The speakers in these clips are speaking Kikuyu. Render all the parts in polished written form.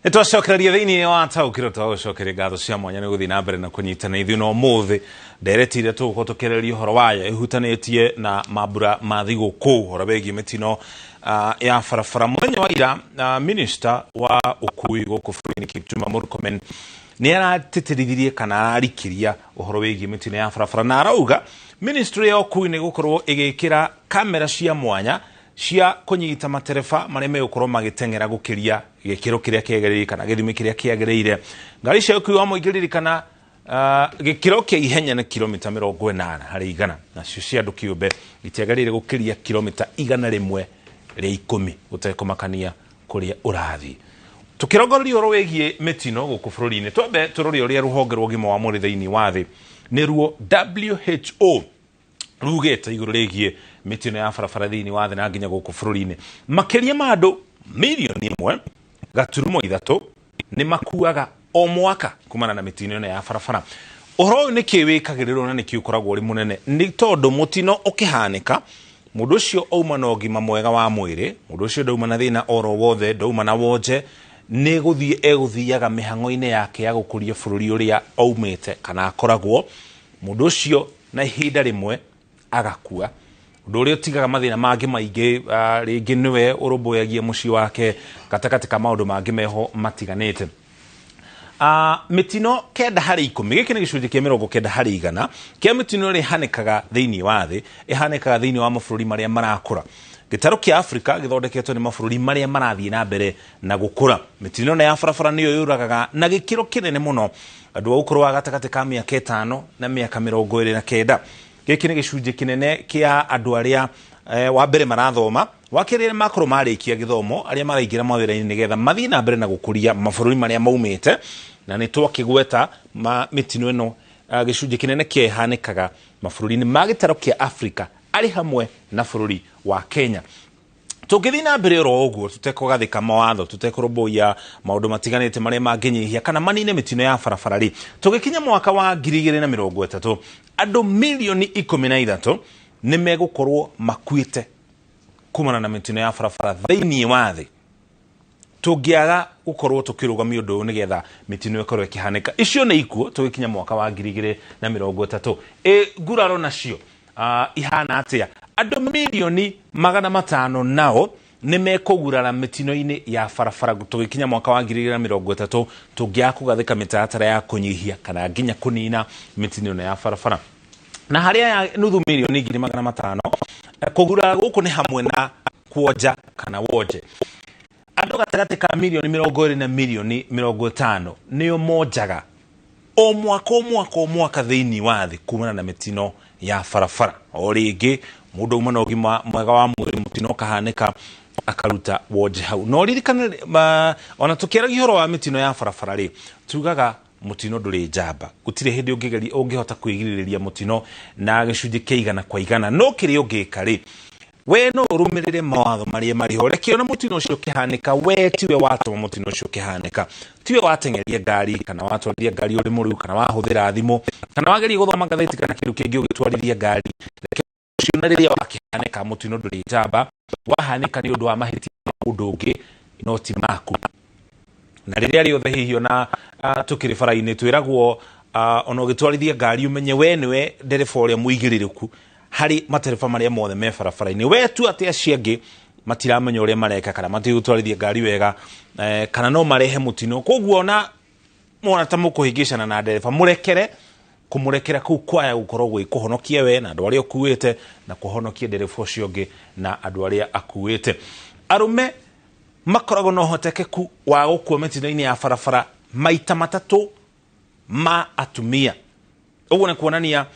Nĩ twacokereria thĩinĩ wa taũkĩro twagũcokeria ngatho cia mwanya nĩ gũthiĩ na mbere na kũnyitana ithuĩ na ũmũthĩ ndereti iria tũgũkorwo tũkĩarĩrĩria ũhoro wayo ĩhutanĩtie na mambura ma thigũkũ, ũhoro wĩgiĩ mĩtino ya barabara. Mũthenya wa ira minister wa ũkui gũkũ bũrũri-inĩ Kipchumba Murkomen nĩ aratĩtĩrithirie kana ararikiria ũhoro wĩgiĩ mĩtino ya barabara, na arauga ministry ya ũkui nĩ gũkorwo ĩgĩkĩra kamera cia mwanya cia kũnyita matereba marĩa megũkorwo magĩteng'era gũkĩria gĩkĩro kĩrĩa kĩagĩrĩire kana gĩthimi kĩrĩa kĩagĩrĩire. Ngari cia ũkui wa mũingĩ ririkana gĩkĩro kĩa ihenya nĩ kilomita 80 harĩ igana, nacio cia andũ kĩũmbe itiagĩrĩire gũkĩria kilomita 110 gũtekũmakania kũrĩa ũrathiĩ. Tũkĩrongoreria ũhoro wĩgiĩ mĩtino gũkũ bũrũri-inĩ, twambe tũrore ũrĩa rũhonge rwa ũgima wa mwĩrĩ thĩinĩ wa thĩ, nĩruo WHO, rugĩte igũrũ rĩgiĩ mĩtino ya barabara thĩinĩ wa thĩ na nginya gũkũ bũrũri-inĩ. Makĩria ma andũ 1.3 mirioni nĩ makuaga o mwaka kumana na mĩtino ĩno ya barabara. Ũhoro ũyũ nĩkĩ wĩkagĩrĩrwo na nĩkĩ ũkoragwo ũrĩ mũnene? Nĩ tondũ mũtino ũkĩhanĩka, mũndũ ũcio auma na ũgima mwega wa mwĩrĩ, mũndũ ũcio ndauma na thĩna oro wothe, ndauma na wonje, nĩ gũthiĩ egũthiaga mĩhang'o-inĩ yake ya gũkũria bũrũri ũrĩa aumĩte kana akoragwo. Mũndũ ũcio na ihinda rĩmwe agakua, ũndũ ũrĩa ũtigaga mathĩna mangĩ maingĩ. Rĩngĩ nĩwe ũrũmbũyagia mũciĩ wake gatagatĩ ka maũndũ mangĩ meho matiganĩte. Mĩtino 9 harĩ 10, gĩkĩ nĩ gĩcunjĩ kĩa 90% kĩa mĩtino ĩrĩa ĩhanĩkaga thĩinĩ wa thĩ, ĩhanĩkaga thĩinĩ wa mabũrũri marĩa marakũra. Gĩtarũ kĩa Afrika gĩthondeketwo nĩ mabũrũri marĩa marathiĩ na mbere na gũkũra. Mĩtino ĩno ya barabara nĩyo yũragaga na gĩkĩro kĩnene mũno andũ a ũkũrũ wa gatagatĩ ka mĩaka 5 na mĩaka 29. Gĩkĩ nĩ gĩcunjĩ kĩnene kĩa andũ arĩa wa mbere marathoma, wa kerĩ arĩa makorwo marĩkia gĩthomo, arĩa maraingĩra mawĩra-inĩ nĩgetha mathiĩ na mbere na gũkũria mabũrũri marĩa maumĩte. Na nĩ twakĩgweta mĩtino ĩno, gĩcunjĩ kĩnene kĩa ĩhanĩkaga mabũrũri-inĩ ma gĩtarũ kĩa Afrika, arĩ hamwe na bũrũri wa Kenya. Tũngĩthiĩ na mbere oro ũguo tũtekũgathĩka mawatho, tũtekũrũmbũiya maũndũ matiganĩte marĩa mangĩnyihia kana manine mĩtino ya barabara rĩ, tũgĩkinya mwaka wa 2030 andũ 13 mirioni nĩ megũkorwo makuĩte kumana na mĩtino ya barabara thĩinĩ wa thĩ, tũngĩaga gũkorwo tũkĩrũgamia ũndũ ũyũ nĩgetha mĩtino ĩkorwo ĩkĩhanĩka. Icio nĩ ikuũ tũgĩkinya mwaka wa 2030. Ĩ nguraro nacio ihana atĩa? Andũ 500 milioni nao nĩ mekũgurara mĩtino-inĩ ya barabara tũgĩkinya mwaka wa 2030, tũngĩaga kũgathĩka mĩtaratara ya kũnyihia kana nginya kũnina mĩtino ĩno ya barabara. Na harĩa ya 550 milioni, kũgurara gũkũ nĩ hamwe na kuonja kana wonje. Andũ gatagatĩ ka 20 milioni na 50 milioni nĩo monjaga o mwaka, o mwaka, o mwaka thĩinĩ wa thĩ kumana na mĩtino ya barabara. O rĩngĩ mũndũ auma na ũgima mwega wa mwĩrĩ, mũtino ũkahanĩka akaruta wonje hau. No ririkane ona tũkĩaragia ũhoro wa mĩtino ya barabara rĩ, tugaga mũtino ndũrĩ njamba. Gũtirĩ hĩndĩ ũngĩgeria ũngĩhota kwĩgirĩrĩria mũtino na gĩcunjĩ kĩa 100%, no kĩrĩa ũngĩka rĩ, we no ũrũmĩrĩre mawatho marĩa marĩ ho. Reke ona mũtino ũcio ũkĩhanĩka, we tiwe watũma mũtino ũcio ũkĩhanĩka, tiwe wateng'eria ngari kana watwarithia ngari ũrĩ mũrĩu kana wahũthĩra thimũ kana wageria gũthoma ngathĩti kana kĩndũ kĩngĩ ũgĩtwarithia ngari. Reke ũcio na rĩrĩa wakĩhanĩka, mũtino ndũrĩ njamba, wahanĩka nĩ ũndũ wa mahĩtia ma mũndũ ũngĩ no ti maku. Na rĩrĩa rĩothe hihi ona tũkĩrĩ bara-inĩ twĩragwo, ona ũgĩtwarithia ngari ũmenye we nĩwe ndereba ũrĩa mũigĩrĩrĩku harĩ matereba marĩa mothe me barabara-inĩ. We tu atĩ acio angĩ matiramenya ũrĩa mareka kana matigũtwarithia ngari wega, kana no marehe mũtino. Koguo ona mona ta mũkũhĩngĩcana na ndereba, mũrekere. Kũmũrekera kũu kwaya gũkorwo gwĩ kũhonokia we na andũ arĩa ũkuĩte na kũhonokia ndereba ũcio ũngĩ na andũ arĩa akuĩte. Arũme makoragwo na ũhotekeku wa gũkua mĩtino-inĩ ya barabara maita matatũ ma atumia. Ũguo nĩ kuonania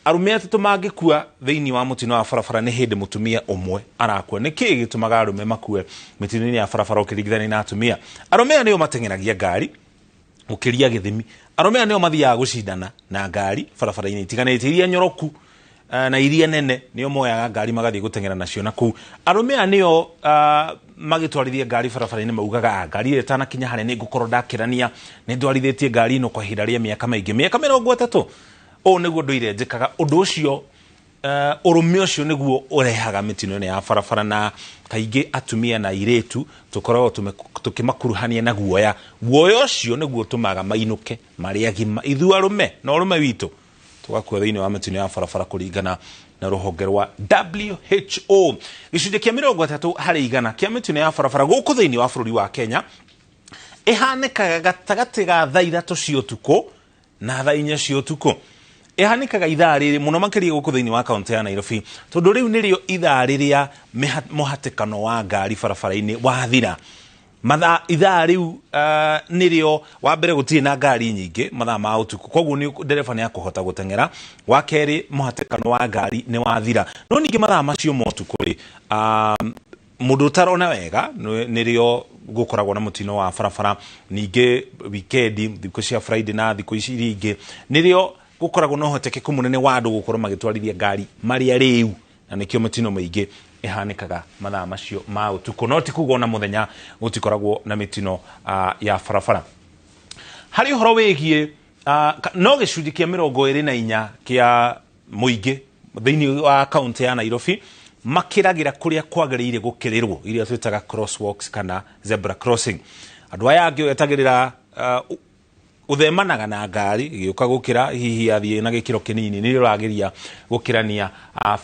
arũme atatũ mangĩkua thĩinĩ wa mũtino wa barabara, nĩ hĩndĩ mũtumia ũmwe arakua. Nĩ kĩĩ gĩtũmaga arũme makue mĩtino-inĩ ya barabara ũkĩringithania na atumia? Arũme aya nĩo mateng'eragia ngari gũkĩria gĩthimi. Arũme aya nĩo mathiaga gũcindana na ngari barabara-inĩ itiganĩte iria nyoroku na iria nene, nĩo moyaga ngari magathiĩ gũteng'era nacio na kũu. Arũme aya nĩo magĩtwarithia ngari barabara-inĩ maugaga, "Ah, ngari ĩyo ĩtanakinya harĩa nĩ ngũkorwo ndakĩrania, nĩ ndwarithĩtie ngari ĩno kwa ihinda rĩa mĩaka maingĩ, mĩaka 30, ũũ nĩguo ndũire njĩkaga." Ũndũ ũcio Ũrũme ũcio nĩguo ũrehaga mĩtino ĩno ya barabara, na kaingĩ atumia na airĩtu tũkoragwo tũkĩmakuruhania na guoya. Guoya ũcio nĩguo ũtũmaga mainũke marĩ agima. Ithuĩ arũme na ũrũme witũ tũgakua thĩinĩ wa mĩtino ya barabara kũringana na rũhonge rwa WHO. Gĩcunjĩ kĩa 30% kĩa mĩtino ya barabara gũkũ thĩinĩ wa bũrũri wa Kenya ĩhanĩkaga gatagatĩ ga thaa 3 cia ũtukũ na thaa 4 cia ũtukũ. Ĩhanĩkaga ithaa rĩrĩ mũno makĩria gũkũ thĩinĩ wa kaũntĩ ya Nairobi, tondũ rĩu nĩrĩo ithaa rĩrĩa mũhatĩkano wa ngari barabara-inĩ wathira. Mathaa ithaa rĩu nĩrĩo wa mbere gũtirĩ na ngari nyingĩ mathaa ma ũtukũ, koguo ndereba nĩ akũhota gũteng'era. Wa kerĩ, mũhatĩkano wa ngari nĩ wathira. No ningĩ mathaa macio ma ũtukũ rĩ, mũndũ ũtarona wega nĩrĩo gũkoragwo na mũtino wa barabara. Ningĩ wikendi, thikũ cia Friday na thikũ ici iria ingĩ, nĩrĩo gũkoragwo na ũhotekeku mũnene wa andũ gũkorwo magĩtwarithia ngari marĩ arĩu, na nĩkĩo mĩtino mĩingĩ ĩhanĩkaga mathaa macio ma ũtukũ. No ti kuga ona mũthenya gũtikoragwo na mĩtino ya barabara. Harĩ ũhoro wĩgiĩ no gĩcunjĩ kĩa 24 kĩa mũingĩ thĩinĩ wa kaũntĩ ya Nairobi makĩragĩra kũrĩa kwagĩrĩire gũkĩrĩrwo, iria twĩtaga crosswalks kana zebra crossing. Andũ aya angĩ wetagĩrĩra ũthemanaga na ngari ĩgĩũka gũkĩra, hihi athiĩ na gĩkĩro kĩnini, nĩrĩo ũrageria gũkĩrania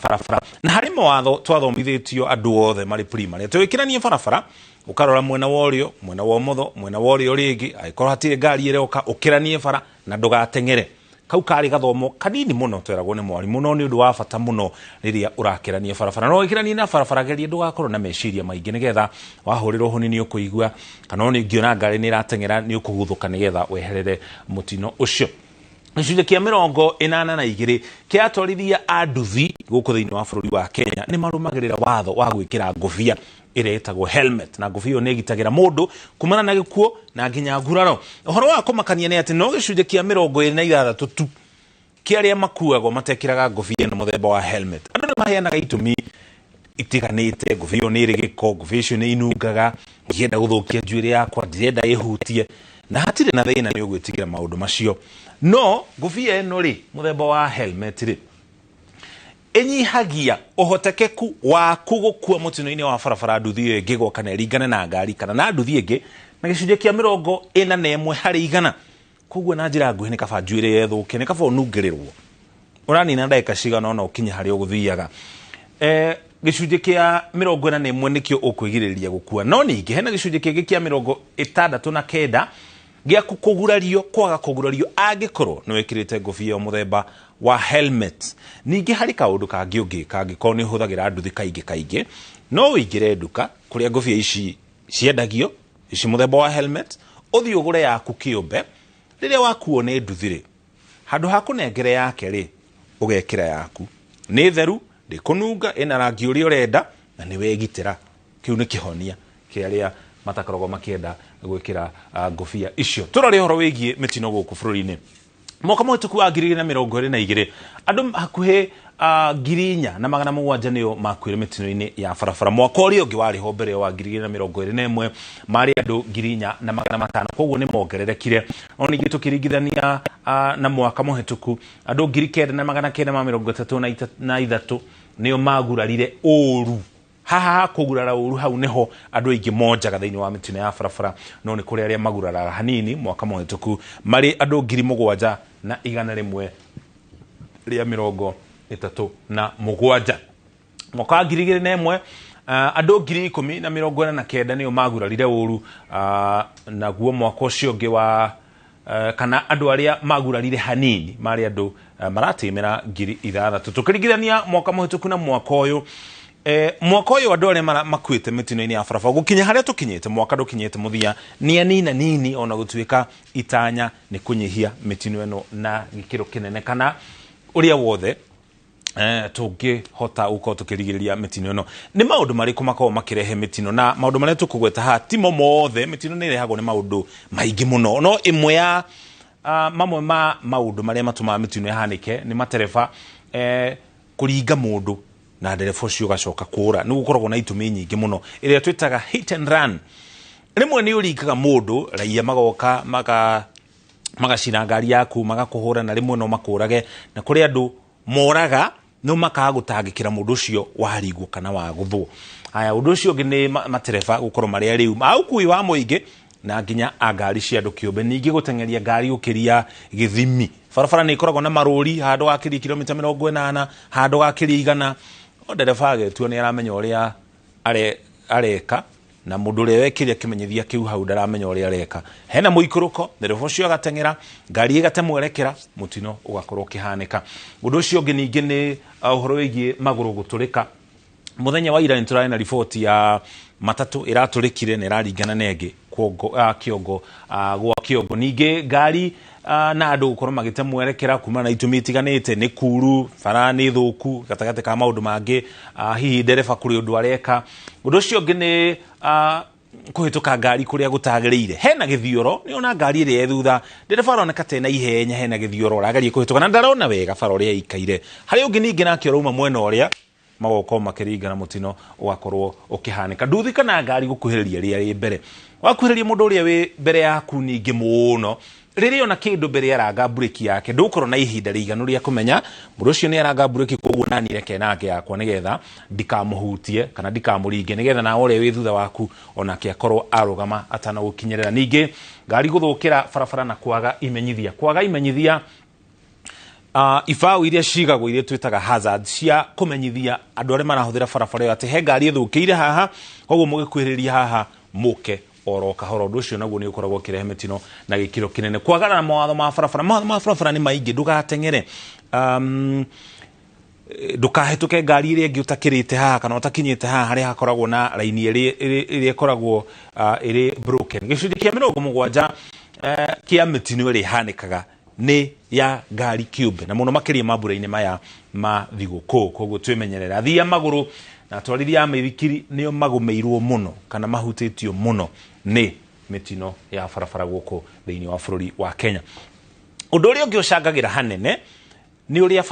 barabara. Na harĩ mawatho twathomithĩtio andũ othe marĩ primary, atĩ ũgĩkĩrania barabara ũkarora mwena wa ũrĩo, mwena wa ũmotho, mwena wa ũrĩo rĩngĩ, angĩkorwo hatirĩ ngari ĩroka ũkĩranie bara na ndũgateng'ere. Kau karĩ gathomo kanini mũno tweragwo nĩ mwarimũ, no nĩ ũndũ wa bata mũno rĩrĩa ũrakĩrania barabara. No ũgĩkĩrania na barabara, geria ndũgakorwo na meciria maingĩ, nĩgetha wahũrĩrwo honi nĩ ũkũigua, kana ona ũngĩona ngari nĩ ĩrateng'era nĩ ũkũguthũka, nĩgetha weherere mũtino ũcio. Gĩcunjĩ kĩa 82 kĩa atwarithia a nduthi gũkũ thĩinĩ wa bũrũri wa Kenya nĩ marũmagĩrĩra watho wa gwĩkĩra ngũbia ĩrĩa ĩtagwo helmet, na ngũbia ĩyo nĩ ĩgitagĩra mũndũ kumana na gĩkuũ na nginya nguraro. Ũhoro wa kũmakania nĩ atĩ no gĩcunjĩ kĩa 26 tu kĩa arĩa makuagwo matekĩraga ngũbia ĩno mũthemba wa helmet. Andũ nĩ maheanaga itũmi itiganĩte, ngũbia ĩyo nĩ ĩrĩ gĩko, ngũbia icio nĩ inungaga, ndienda gũthũkia njuĩrĩ yakwa, ndirenda ĩhutie, na hatirĩ na thĩna nĩ ũgwĩtigĩra maũndũ macio. No ngũbia ĩno rĩ, mũthemba wa helmet rĩ, ĩnyihagia ũhotekeku waku gũkua mũtino-inĩ wa barabara nduthi ĩyo ĩngĩgwa kana ĩringane na ngari kana na nduthi ĩngĩ na gĩcunjĩ kĩa 41%. Koguo na njĩra nguhĩ nĩ kaba njuĩrĩ ĩthũke, nĩ kaba ũnungĩrĩrwo, ũranina ndagĩka cigana ũna ũkinye harĩa ũgũthiaga. Gĩcunjĩ kĩa 41 nĩkĩo ũkwĩgirĩrĩria gũkua. No ningĩ hena gĩcunjĩ kĩngĩ kĩa 69 gĩaku kũgurario, kwaga kũgurario angĩkorwo nĩ wĩkĩrĩte ngũbia ĩyo mũthemba wa helmet. Ningĩ harĩ kaũndũ kangĩ ũngĩka angĩkorwo nĩ ũhũthagĩra nduthi kaingĩ kaingĩ, no ũingĩre nduka kũrĩa ngũbia ici ciendagio, ici mũthemba wa helmet, ũthiĩ ũgũre yaku kĩũmbe. Rĩrĩa wakuo nĩ nduthi rĩ, handũ ha kũnengere yake rĩ, ũgekĩra yaku. Nĩ theru, ndĩkũnunga, ĩna rangi ũrĩa ũrenda, na nĩ wegitĩra. Kĩu nĩ kĩhonia kĩa arĩa matakoragwo makĩenda gwĩkĩra ngũbia icio. Tũrore ũhoro wĩgiĩ mĩtino gũkũ bũrũri-inĩ. Mwaka mũhĩtũku wa 2022, andũ hakuhĩ 4,700 nĩo makuire mĩtino-inĩ ya barabara. Mwaka ũrĩa ũngĩ warĩ ho mbere wa 2021 marĩ andũ 4,500, koguo nĩ mongererekire. No ningĩ tũkĩringithania na mwaka mũhĩtũku, andũ 9,933 nĩo magurarire ũru. Haha kũgurara ũru hau nĩho andũ aingĩ monjaga thĩinĩ wa mĩtino ya barabara, no nĩ kũrĩ arĩa maguraraga hanini. Mwaka mũhĩtũku marĩ andũ 7,137. Mwaka wa 2001, andũ 10,049 nĩo magurarire ũru, naguo mwaka ũcio ũngĩ wa kana andũ arĩa magurarire hanini marĩ andũ maratimĩra 6,000. Tũkĩringithania mwaka mũhĩtũku na mwaka ũyũ, mwaka ũyũ andũ arĩa makuĩte mĩtino-inĩ ya barabara gũkinya harĩa tũkinyĩte, mwaka ndũkinyĩte mũthia, nĩ anina nini, ona gũtuĩka itanya nĩ kũnyihia mĩtino ĩno na gĩkĩro kĩnene, kana ũrĩa wothe tũngĩhota gũkorwo tũkĩrigĩrĩria mĩtino ĩno. Nĩ maũndũ marĩkũ makoragwo makĩrehe mĩtino? Na maũndũ marĩa tũkũgweta haha timo mothe, mĩtino nĩ ĩrehagwo nĩ maũndũ maingĩ mũno, no ĩmwe ya mamwe ma maũndũ marĩa matũmaga mĩtino ĩhanĩke nĩ matereba kũringa mũndũ na ndereba ũcio ũgacoka kũũra. Nĩ gũkoragwo na itũmi nyingĩ mũno ĩrĩa twĩtaga hit and run. Rĩmwe nĩ ũringaga mũndũ, raia magoka magacina ngari yaku, magakũhũra, na rĩmwe no makũrage, na kũrĩ andũ moraga No makaga gũtangĩkĩra mũndũ ũcio warigwo kana wagũthwo. Haya, ũndũ ũcio ũngĩ nĩ matereba gũkorwo marĩ arĩu a ũkui wa mũingĩ na nginya a ngari cia andũ kĩũmbe. Ningĩ gũteng'eria ngari gũkĩria gĩthimi. Barabara nĩ ikoragwo na marũri handũ gakĩria kilomita 80, handũ gakĩria 100. O ndereba agetua nĩ aramenya ũrĩa areka, na mũndũ ũrĩa wekĩria kĩmenyithia kĩu hau ndaramenya ũrĩa areka. Hena mũikũrũko, ndereba ũcio agateng'era, ngari ĩgate mwerekera, mũtino ũgakorwo ũkĩhanĩka. Ũndũ ũcio ũngĩ ningĩ nĩ ũhoro wĩgiĩ magũrũ gũtũrĩka. Mũthenya wa ira nĩ tũrarĩ na riboti ya matatũ ĩratũrĩkire na ĩraringana na ĩngĩ kĩongo, gwa kĩongo. Ningĩ ngari na andũ gũkorwo magĩte mwerekera kumana na itũmi itiganĩte, nĩ kuru, bara nĩ thũku, gatagatĩ ka maũndũ mangĩ, hihi ndereba kũrĩ ũndũ areka. Ũndũ ũcio ũngĩ nĩ kũhĩtũka ngari kũrĩa gũtagĩrĩire. Hena gĩthioro, nĩ ona ngari ĩrĩa ĩ thutha, ndereba aroneka ta ena ihenya, hena gĩthioro, arageria kũhĩtũka na ndarona wega bara ũrĩa ĩikaire. Harĩ ũngĩ ningĩ nake ũrauma mwena ũrĩa, magokorwo makĩringana, mũtino ũgakorwo ũkĩhanĩka. Nduthi kana ngari gũkuhĩrĩria rĩrĩa rĩ mbere, wakuhĩrĩria mũndũ ũrĩa wĩ mbere yaku ningĩ mũno, rĩrĩa ona kĩndũ mbere aranga mburĩki yake, ndũgũkorwo na ihinda rĩiganu rĩa kũmenya mũndũ ũcio nĩ aranga mburĩki, koguo nani reke nake yakwa nĩgetha ndikamũhutie kana ndikamũringe, nĩgetha nawe ũrĩa wĩ thutha waku onake akorwo arũgama atanagũkinyĩrĩra. Ningĩ ngari gũthũkĩra barabara na kwaga imenyithia, kwaga imenyithia ibaũ iria cigagwo iria twĩtaga hazard cia kũmenyithia andũ arĩa marahũthĩra barabara ĩyo atĩ he ngari ĩthũkĩire haha, koguo mũgĩkuhĩrĩria haha mũke oro kahora. Ũndũ ũcio naguo nĩ ũkoragwo ũkĩrehe mĩtino na gĩkĩro kĩnene. Kwagarara mawatho ma barabara, mawatho ma barabara nĩ maingĩ, ndũgateng'ere, ndũkahĩtũke ngari ĩrĩa ĩngĩ ũtakĩrĩte haha kana ũtakinyĩte haha harĩa hakoragwo na raini ĩrĩa ĩkoragwo ĩrĩ broken. Gĩcunjĩ kĩa 70 kĩa mĩtino ĩrĩa ĩhanĩkaga nĩ ya ngari kĩũmbe, na mũno makĩria mambura-inĩ maya ma thigũkũ. Koguo twĩmenyerere athii a magũrũ na atwarithia a mĩithikiri nĩo magũmĩirwo mũno kana mahutĩtio mũno nĩ mĩtino ya barabara gũkũ thĩinĩ wa bũrũri wa Kenya. Ũndũ ũrĩa ũngĩ ũcangagĩra hanene nĩ ũrĩa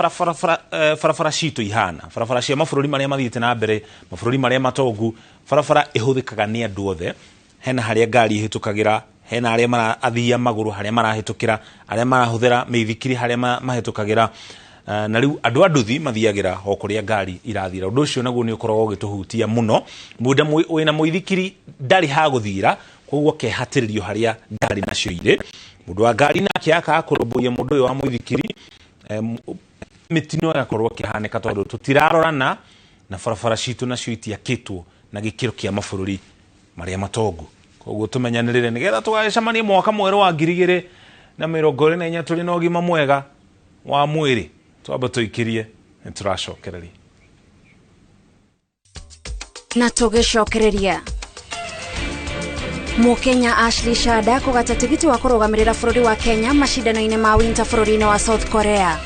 barabara citũ ihana. Barabara cia mabũrũri marĩa mathiĩte na mbere, mabũrũri marĩa matongu, barabara ĩhũthĩkaga nĩ andũ othe. Hena harĩa ngari ĩhĩtũkagĩra, hena arĩa athii a magũrũ harĩa marahĩtũkĩra, arĩa marahũthĩra mĩithikiri harĩa mahĩtũkagĩra, na rĩu andũ a nduthi mathiagĩra o kũrĩa ngari irathira. Ũndũ ũcio naguo nĩ ũkoragwo ũgĩtũhutia mũno. Mũndũ wĩna mũithikiri ndarĩ ha gũthira, koguo akehatĩrĩrio harĩa ngari nacio irĩ. Mũndũ wa ngari nake akaga kũrũmbũiya mũndũ ũyũ wa mũithikiri, mĩtino ĩgakorwo ĩkĩhanĩka tondũ tũtirarorana na barabara citũ nacio itiakĩtwo na gĩkĩro kĩa mabũrũri marĩa matongu. Koguo tũmenyanĩrĩre nĩgetha tũgagĩcemanie mwaka mwerũ wa 2024 tũrĩ na ũgima mwega wa mwĩrĩ. Twambe tũikĩrie, nĩ tũracokereria. Na tũgĩcokereria, Mũkenya Ashley Shada kũgata tigiti wa kũrũgamĩrĩra bũrũri wa Kenya macindano-inĩ ma Winter bũrũri-inĩ wa South Korea.